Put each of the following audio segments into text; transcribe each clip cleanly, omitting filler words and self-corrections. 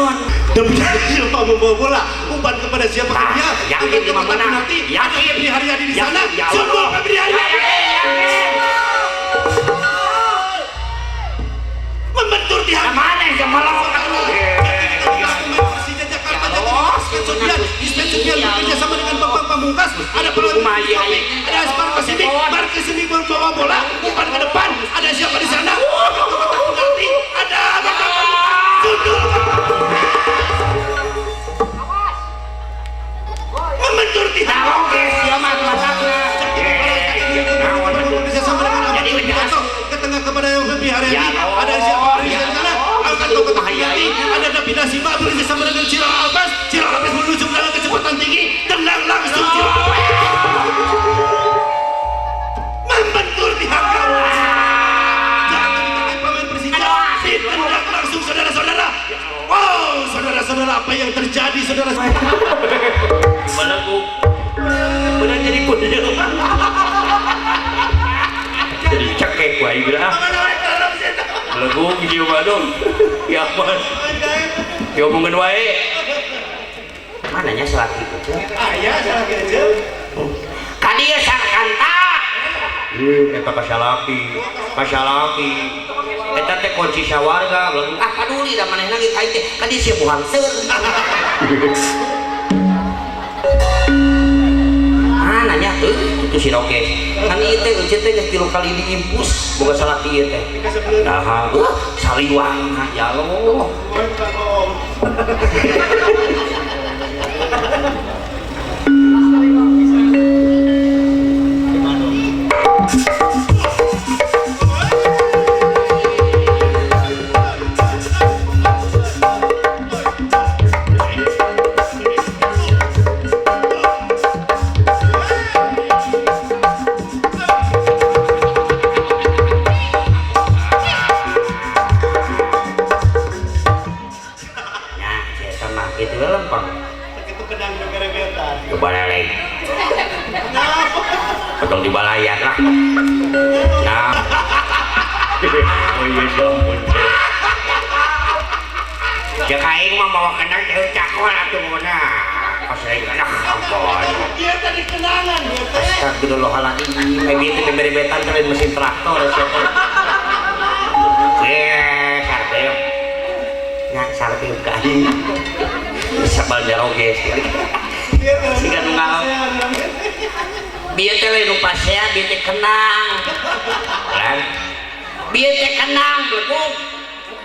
naon? Siapa membawa bola? Umpan kepada siapa dia? Yakin lima menang. Nanti Yakin. Febri Haryadi di sana. Ya Sundul Febri Haryadi. Membentur di Nah, mana yang melok? Persija Jakarta Ispen Supian bekerja sama dengan Bambang Pamungkas. Ada peluang ada Aspar Kasimi, Marcus Simi membawa bola, umpan ke depan. Ada siapa di sana? Penalti. Ada Bambang Pamungkas. Sundul. Membentur di ke tengah kepada Febri Haryadi. Ada siapa di sana? Angkat ke penalti. Ada David Silva bekerja sama dengan Ciro Alves. Ciro Alves menuju dalam kecepatan tinggi. Tenang langsung Ciro Alves. Membentur di gawang. Jatuh di kaki pemain Persija. Ditendang langsung saudara-saudara. Wow, saudara-saudara, apa yang terjadi saudara-saudara? Belegu. Benar jadi kudu. Jadi cekek wae geura. Belegu jieu Bandung. Ya aman. Diomongkeun wae. Mananya salaki itu? Aya salaki aja. Ka dieu sarkanta. Ieu eta ka salaki, ka salaki. Eta teh kunci sawarga, belegu. Ah paduli da manehna ge ka teh. Ka dieu sia buhang seur. Nanya itu si Roges kan ieu teh euceut teh geus 3 kali diimpus boga salaki ieu teh nah saliwang ya Allah. Potong di balayan lah. Nah. Oh iya ampun. Ya kaing mah bawa kenang teh cakol atuh mah. Pas lain kana ampun. Ieu tadi kenangan ieu teh. Astagfirullahaladzim. Eh bieu teh beberebetan teh mesin traktor siapa. Eh, sarpeum. Nya sarpeum ka aing. Sabal jaroges. Siga nu ngalap. Bieu teh lain nu pasea, bieu teh kenang. Lan. Bieu teh kenang belegug.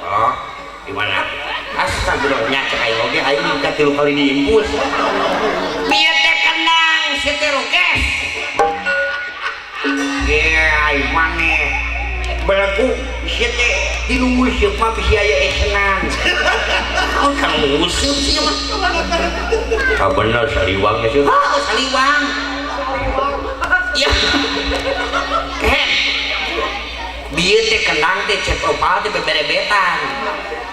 Oh, di mana? Astagfirullah nya cek aing oge aing muka 3 kali diimpus. Bieu teh kenang si teh roges. Ge aing maneh. Belegug si teh dinunggu sieup mah bisi aya esenan. Naon kan nguseup sih mah. Ka bener saliwang geus. Heuh, saliwang. Ya. Keh. Bieu teh kenang teh cep opal teh beberebetan.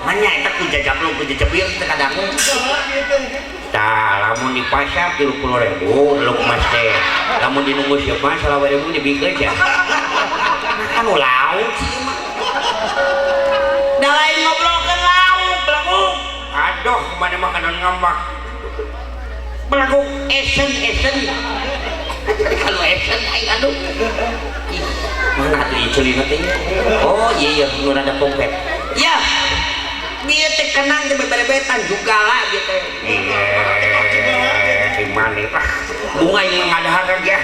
Manya eta ku jajablog ku jajabir teh kadangu. Tah, lamun di pasar 30.000 luk mas teh. Lamun dinunggu sieup mah 20.000 dibikeun sia. Nah, kan lauk sih mah. Da lain ngobrolkeun lauk, belegug. Aduh, mana makanan ngambak. Belegug esen-esen. Kalau esen aing aduh. Ih, mana atuh ieu ceulina teh? Oh iya iya nu rada pompet. Ya. Bieu teh kenang teh beberebetan juga lah bieu teh. Iya, maneh lah. Bunga yang ngadahar ya.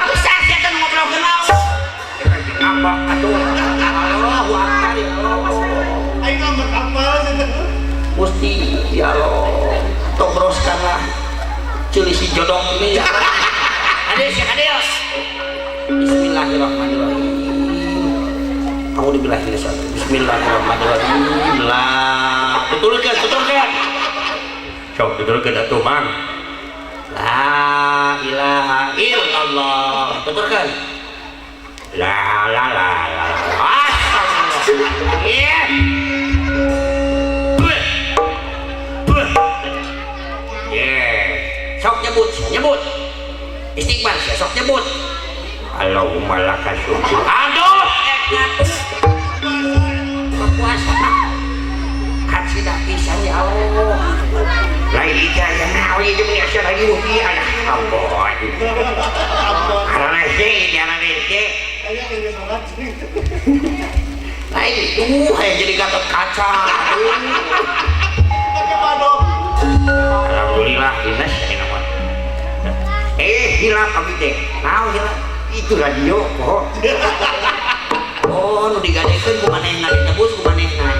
Bisa sia teh ngobrolkeun lauk. Ngambak atuh. Allahu akbar ya Allah. Aing ngambek apa sih? Gusti ya Allah. Tobroskanlah ceuli si jodong ini ya. Adil sih adil. Bismillahirrahmanirrahim. Kamu dibilahi satu. Bismillahirrahmanirrahim. Lah, tutulkeun, tutulkeun. Sok tutulkeun atuh, Mang. La ilaha illallah. Tuturkeun. La la la la. Astagfirullah. Iya. Sok nyebut, nyebut. Istighfar, sok nyebut. Allahumma laka syukur. Aduh, ngatu. Berpuasa. Kaci Tidak pisan ya Allah. Lain ija ya naon ieu meni asa lagi rugi alah ampun. Arana sih, arana sih. Lain tuh jadi Gatot Kaca. Alhamdulillah dinas ini mah. Hilap abdi teh. Naon hilap? Itu radio kok. Oh, nu digadekeun ku manehna ditebus ku manehna.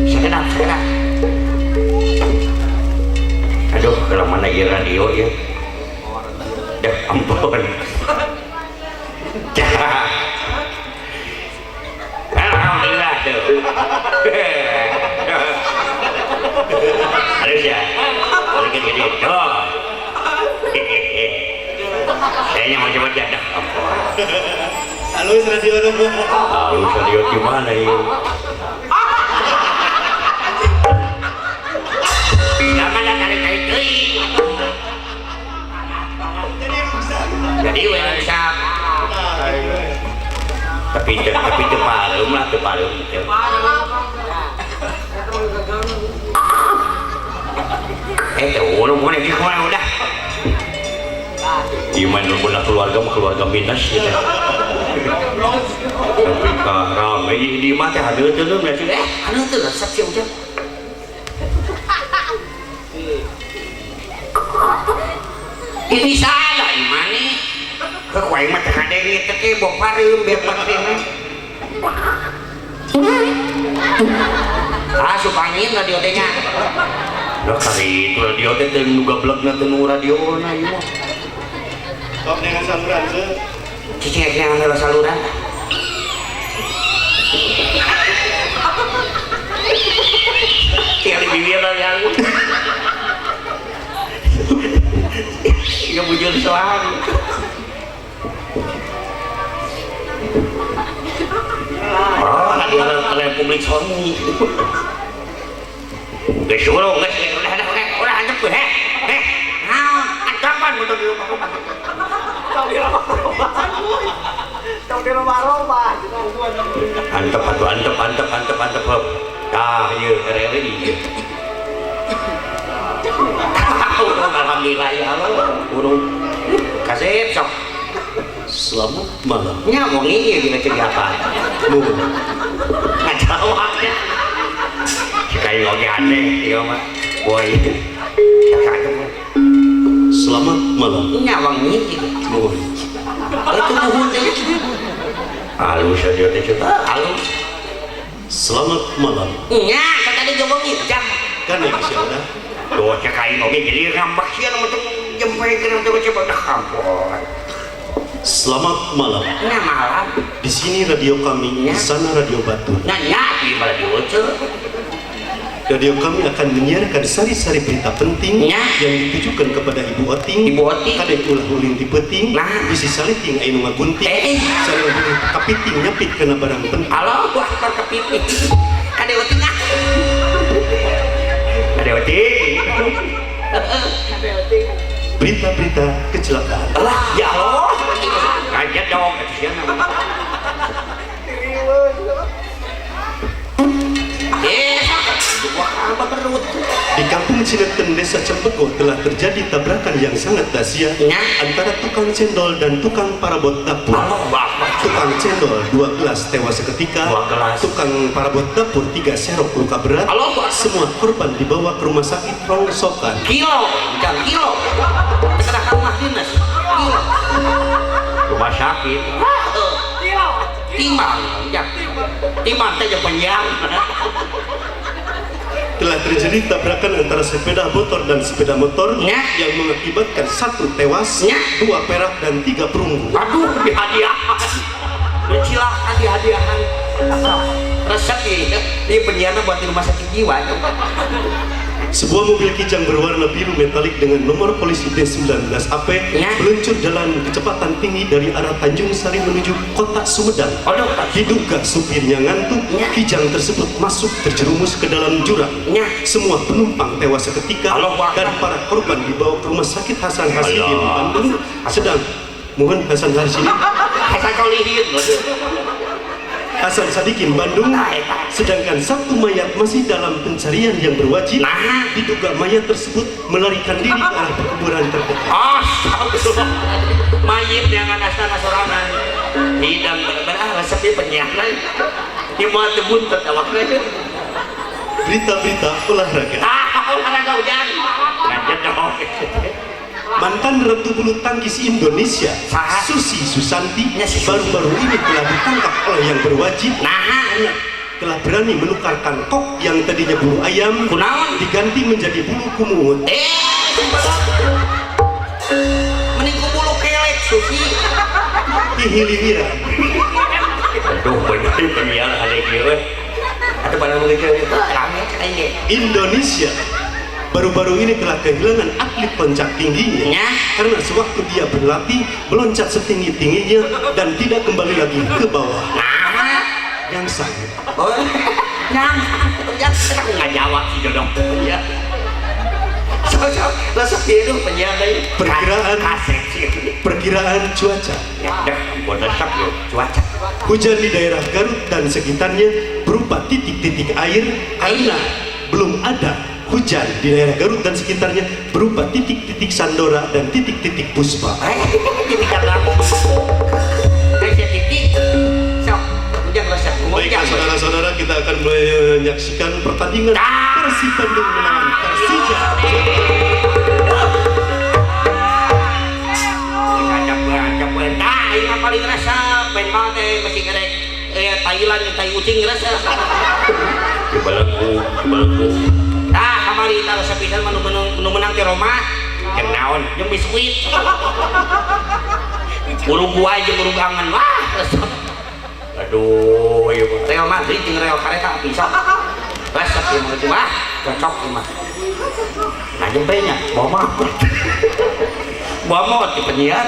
Sakedap, sakedap. Aduh, kalau mana ieu radio ieu. Dah ampun. Alhamdulillah tuh. Harus ya. Balikin ke dia. Tuh. Kayaknya mau coba dah. Ampun. Halus radio dong. Halus radio gimana ini? Jangan ada tarik-tarik deui. Jadi rusak. Jadi we rusak. Tapi teu pareum lah, teu pareum teu. Teu ulun mun kumaha udah. Gimana pun keluarga mah keluarga minus gitu. Tapi ka rame di mah teh hadeut teu berarti hadeut teu resep sih ujang. Ini salah imani. Ke ku aing mah teh kadenge teh ke bok pareum biar teh. Ah asup angin radio teh nya. Lah kari itu radio teh teu nu gablekna teu nu radiona ieu mah. Top dengan saluran sih. Cicing dengan saluran. Tiada bibir lah yang. Ya bujur soang. Oh, radio Republik Sony. Geus urung, geus udah antep gue, heh. Naon? Antepan betul di rumah. Antep atuh, antep. Tah ieu RRI ieu. Alhamdulillah ya Allah. Urung. Kasep sok. Selamat malam. Nya wengi ieu dina ceuk apa? Nuhun. Ngajawabnya. Sekali oge aneh ieu mah. Boy. Selamat malam. Nya wengi ieu. Nuhun. Itu nuhun teh. Halus aja teh coba. Halus. Selamat malam. Nya, tadi jeung wengi jam. Kan ya geus udah. Duh, cek aing oge jadi ngambek sia nu teu jempekeun teu coba dah ampun. Selamat malam. Nya malam. Di sini radio kami, di sana radio Batu. Nya nya di radio teu. Radio kami akan menyiarkan sari-sari berita penting ya. Yang ditujukan kepada Ibu Oting. Ibu Oting. Kadek ulah ulin di peting. Nah. Bisi saliting anu ngagunting. Sareng kapiting nyepit kana barang penting. Allahu akbar kapiting. Kadek Oting ah. Kadek Oting. Kadek Oting. Berita-berita kecelakaan. Allah ya Allah. Kaget dong kasihan. Di kampung Cineten, Desa Cempeko telah terjadi tabrakan yang sangat dahsyat antara tukang cendol dan tukang parabot dapur. Tukang cendol 2 gelas tewas seketika, tukang parabot dapur 3 serok luka berat. Semua korban dibawa ke rumah sakit Rongsokan. Kilo, bukan kilo. Kena rumah dinas. Kilo. Rumah sakit. Kilo. Timbang, ya. Timbang teh panjang. Telah terjadi tabrakan antara sepeda motor dan sepeda motor yang mengakibatkan 1 tewas, 2 perak dan 3 perunggu. Aduh, dihadiahan. Silakan dihadiahan. Resep ini penyiarnya buat di rumah sakit jiwa. Sebuah mobil Kijang berwarna biru metalik dengan nomor polisi D19AP meluncur dalam kecepatan tinggi dari arah Tanjung Sari menuju kota Sumedang. Diduga supirnya ngantuk, Kijang tersebut masuk terjerumus ke dalam jurang. Semua penumpang tewas seketika dan para korban dibawa ke rumah sakit Hasan Hasidin Bandung. Sedang mohon Hasan Hasidin. Hasan Solihin. Hasan Sadikin Bandung. Sedangkan satu mayat masih dalam pencarian yang berwajib. Nah. Diduga mayat tersebut melarikan diri ke arah pekuburan terdekat. Astagfirullah. Mayit yang astana sorangan. Hidang bener ah resep ieu penyiaran. Ieu moal teu buntet awakna. Berita-berita olahraga. Ah, olahraga hujan. Ngajedog. Mantan Ratu Bulu Tangkis Indonesia, Saha? Susi Susanti, Ya, si Susi. baru-baru ini telah ditangkap oleh yang berwajib Nah, karena telah berani menukarkan kok yang tadinya bulu ayam kunaon? diganti menjadi bulu kumut. Mending ku bulu kelek Susi. Ihiliwira. Aduh, bener penyiar ada kieu we. Atuh pada nu kieu rame cek aing ge. Indonesia baru-baru ini telah kehilangan atlet loncat tingginya Ya. karena sewaktu dia berlatih meloncat setinggi-tingginya dan tidak kembali lagi ke bawah. Nah, Yang sakit. oh, yang aku nggak jawab sih jodoh. Ya. So, so, resep ieu tuh penyiar deui. Perkiraan. Kasep sih. Perkiraan cuaca. Ya, dah, ampun resep yo cuaca. Hujan di daerah Garut dan sekitarnya berupa titik-titik air karena belum ada hujan di daerah Garut dan sekitarnya berupa titik-titik Sandora dan titik-titik Puspa. Titik apa? Titik. Sok, hujan resep. Baiklah saudara-saudara, kita akan menyaksikan pertandingan Persib Bandung melawan Persija. Tah, ieu mah paling resep, main banget teh masih ngerek Thailand jeung tai ucing resep. Dibelenggu, dibelenggu. Tah, kamari tah resep pisan mah nu menang teh Roma. Jeung naon? Jeung biskuit. Uruguay jeung Urugangan. Wah, resep. Aduh, ieu mah Real Madrid jeung Real Kareta pisan. Resep ieu mah mah, cocok ieu mah. Nah, jempenya bawa mah. Bawa mah di penyiar.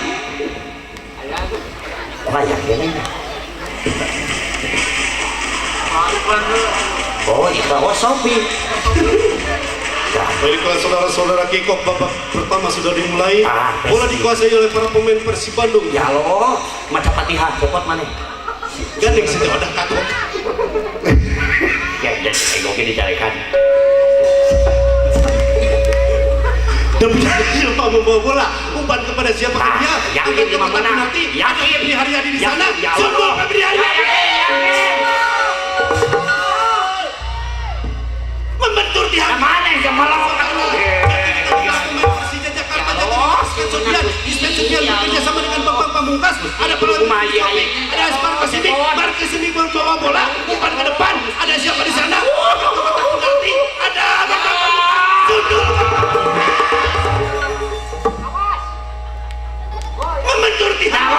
Banyak ya nih. Oh, iklan oh Sopi. Baiklah saudara-saudara, kick off babak pertama sudah dimulai. Bola dikuasai oleh para pemain Persib Bandung. Ya lo, maca Fatihah cepot mana? Gandeng sejauh ada katok. Ya, jadi ego ge dicarekan. Dan Silva membawa bola, umpan kepada siapa dia? Yakin lima menang. Yakin Febri Haryadi di sana. Sundul Febri Haryadi. Membentur tiang. Mana yang melok? Persija Jakarta Supian bekerja sama dengan Bambang Pamungkas. Ada peluang, ada Aspar Pasifik, Marcus ini membawa bola, umpan ke depan. Ada siapa di sana? Ada Bambang Pamungkas. Sundul. Membentur tiang.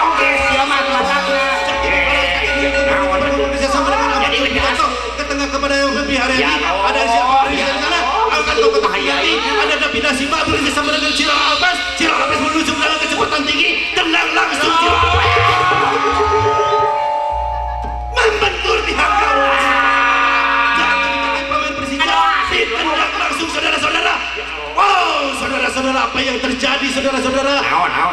Ke tengah kepada Febri Haryadi. Ada siapa di sana? Angkat ke Haryadi. Ada David Silva bekerja sama dengan Ciro Alves. Ciro Alves menuju dalam kecepatan tinggi. Tendang langsung Ciro Alves. Membentur tiang gawang. Jatuh di kaki pemain Persija. Ditendang langsung saudara-saudara. Wow, saudara-saudara, apa yang terjadi saudara-saudara?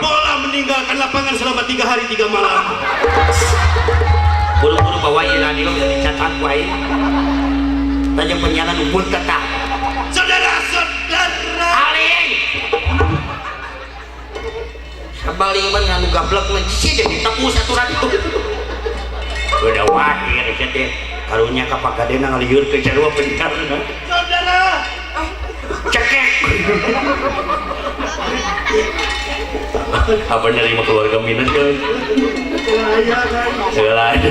Bola meninggalkan lapangan selama 3 hari 3 malam. Buru-buru bawa radio bisa dicatat wae. Tajam penyiaran unggul tetap. Saudara-saudara. Aling. Sabaling mah nganu gablek mah sih jadi tepus aturan itu. Udah wahir sia teh. Karunya ka pagadena ngalieur ke jarua penyiaran. Saudara. Cekek. Apa nerima keluarga minus kan? Segala aja.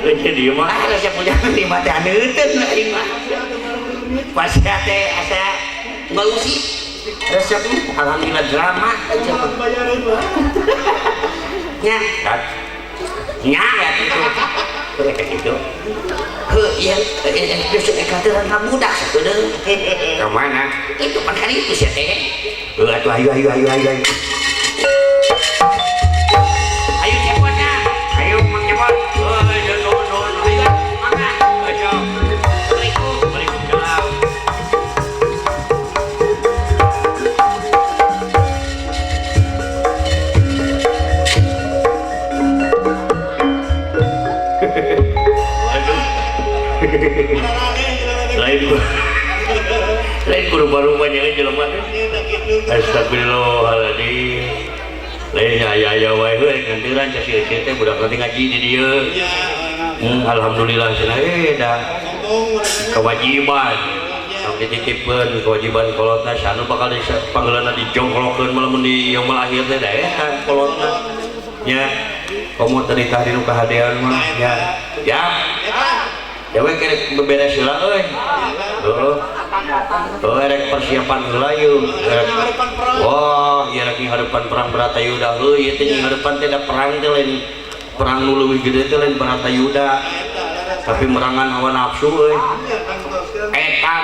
Jadi mah resep punya lima teh aneuteun aing mah. Pas teh asa ngalusi. Resep alhamdulillah drama nya. Nya ya gitu. Kayak gitu. Heuh ieu besok katuran ka budak sakedeung. Ka mana? Itu pan hari itu sia teh. Heuh atuh ayo ayo ayo ayo. Ayo cepotnya. Ayo Mang Cepot. Heuh nuhun nuhun ayo mangga. Ayo. Assalamualaikum. Waalaikumsalam. Lain kudu barubahnya jelema teh. Astagfirullahaladzim. Lain aya aya wae heuh ngantiran ca si teh budak nanti ngaji di dieu. Alhamdulillah cenah da kewajiban sampai dititipkeun kewajiban kolotna sanu bakal panggeulana dijongklokeun mah di yaumul akhir teh da eta kolotna nya komo tadi tah dinu kahadean mah nya ya ya we kerek beberes heula euy heuh heuh rek persiapan heula yeuh. Wah ieu rek ngaharepan perang Bratayuda heuh ieu teh ngaharepan teh da perang teh lain perang nu leuwih gede teh lain Bratayuda tapi merangan hawa nafsu euy eta.